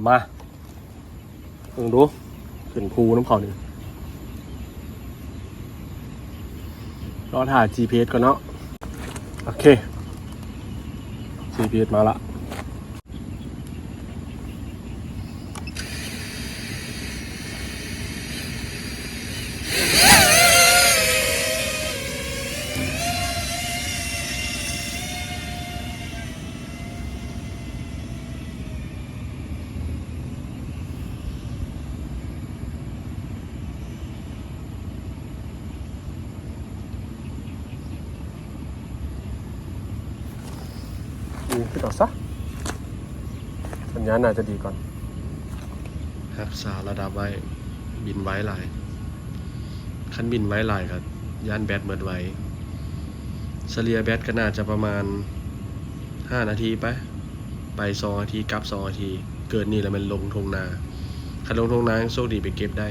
ມາເບິ່ງດູ ຂຶ້ນພູນຳເຂົານີ້ ລໍຖ້າຈີພີເອັສກ່ອນເນາະ. ໂອເຄ ຈີພີເອັສມາລະ. ນີ້ຄືເອົາຊະ ສັນຍານໜ້າຈະດີກ່ອນ. ຮັກສາລະດັບໄວ້ ບິນໄວຫຼາຍ. ຄັນບິນໄວຫຼາຍກໍຢ້ານແບັດໝົດໄວ. ສະເລ່ຍແບັດກໍໜ້າຈະປະມານຫ້ານາທີໄປ, ໄປສອງນາທີ ກັບສອງນາທີ. ເກີນນີ້ແລ້ວແມ່ນລົງທົ່ງນາ. ຄັນລົງທົ່ງນາຍັງໂຊກດີໄປເກັບໄດ້,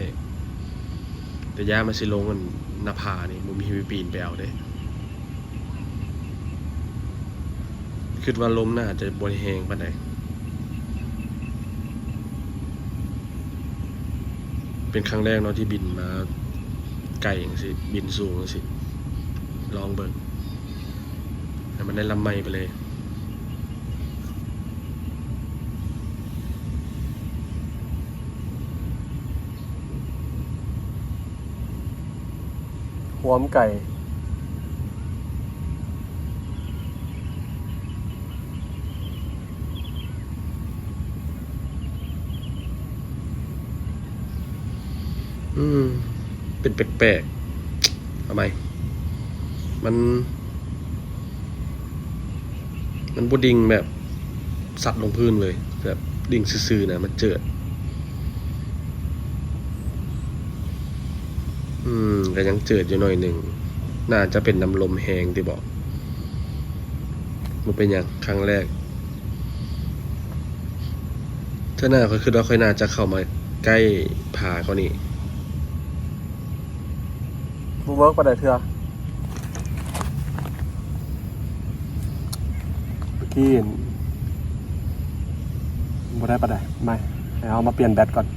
ແຕ່ຢ້ານມັນຊິລົງອັນໜ້າຜານີ້ ບໍ່ມີໃຜປີນໄປເອົາເດ້. ຄິດວ່າລົມໜ້າຈະບໍ່ໄດ້ແຮງປານໃດ. ເປັນຄັ້ງແລກເນາະທີ່ບິນມາໄກຈັ່ງຊີ້ ບິນສູງຈັ່ງຊີ້. ລອງເບິ່ງ ໃຫ້ມັນໄດ້ລຳໃໝ່ໄປເລີຍ. ຄວາມໄກ ອືມ ເປັນແປກໆ. ເອົາໃໝ່ ມັນ ມັນບໍ່ດິ່ງແບບສັດລົງພື້ນເລີຍ ແບບດິ່ງຊື່ໆນະ ມັນເຈີດ. ອືມ ກໍຍັງເຈີດຢູ່ໜ້ອຍໜຶ່ງ. ໜ້າຈະເປັນນຳລົມແຮງຕິບໍ? ບໍ່ເປັນຫຍັງ ຄັ້ງແລກ. ເທື່ອໜ້າຂ້ອຍຄິດວ່າຂ້ອຍໜ້າຈະເຂົ້າມາໃກ້ຜາເຂົານີ້. ບໍ່ເວີກປານໃດເທື່ອ. ເມື່ອກີ້ບໍ່ໄດ້ປານໃດ. ມາ ໃຫ້ເຮົາມາປ່ຽນແບັດກ່ອນ.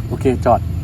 ໂອເຄ ຈອດ.